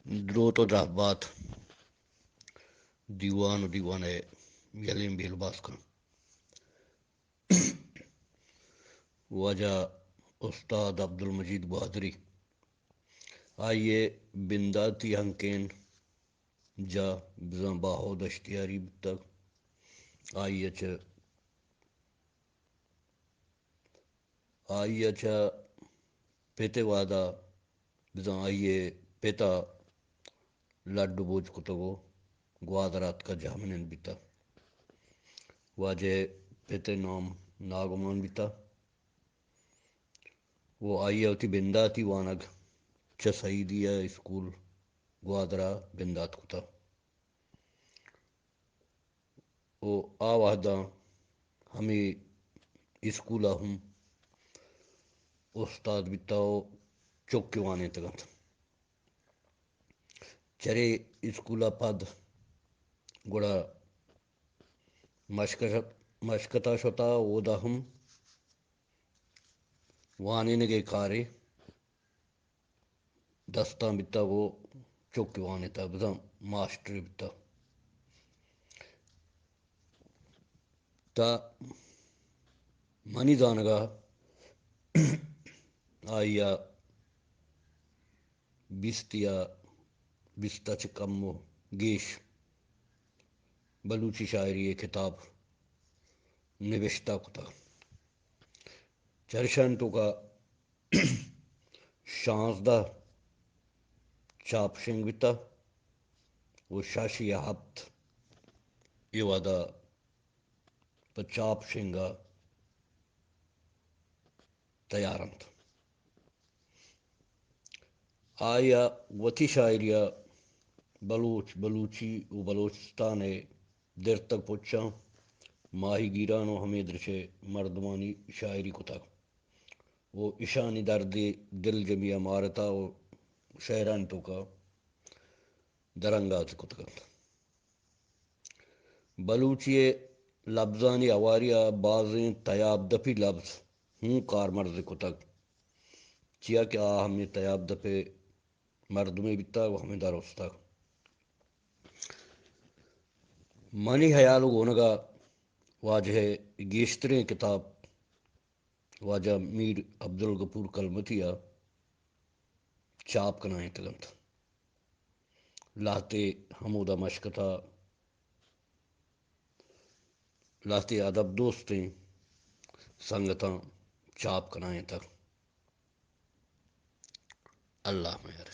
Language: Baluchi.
دروت و درہبات دیوان و دیوان ء یلیں بیل باسکاں۔ واجہ استاد عبدالمجید گوادری، آئی ء بنداتی ہنکین جا بزاں باہو دشتیاری بوتگ۔ آئی ء چہ آئی ء چہ پت ء وہدا بزاں آئی ء پت ء لڈ و بوج کتگ و گوادر ء اتکا جہمنند بیتگ۔ واجہ ء پت ء نام ناگمان بیتگ و آئی ء وتی بنداتی وانگ چہ سعیدیہ اسکول گوادر ء بندات کتگ۔ و آ وہداں ہمے اسکول ء ہم استاد بیتہ و چک وانینتگ انت۔ چرے اسکول ء پد گڑا مشکت، مشکت ء شتہ، اودا ہم وانینگ ء کارے دستاں بیتگ و چک وانینتگ، بزاں ماسٹرے بیتگ۔ تا منی زانگ ء آئی ء بیست یا بیست ء چہ کم و گیش بلوچی شاعری ء کتاب نبشتہ کتگ۔ چرشانی توکا شانزدہ چاپ شنگ بیتہ و شش یا ہپت اے وہدا پہ چاپ شنگا تیار انت۔ آئی ء وتی شاعری ء بلوچ، بلوچی و بلوچستان ء درتگ پچاں، ماہی گیران و ہمے درچ ء مردمانی شاعری کتگ و اشانی درد ء دلجمی ء مارتا و شعرانی توکا درانگاز کتگ انت۔ بلوچی ء لبزانی ہواری ء بازیں تیاب دپی لبز ہوں کارمرز کتگ، چیا کہ آ ہمے تیاب دپ ء مردمے بیتگ و ہمدا رستگ۔ منی ہیال و گونگ ء واجہ ء گیشتریں کتاب واجہ میر عبدالغفور کلمتی ء چاپ کنائینتگ انت۔ لہتے ہمودا مشکت ء لہتے ادب دوستیں سنگتاں چاپ کنائینتگ۔ اللہ مہر۔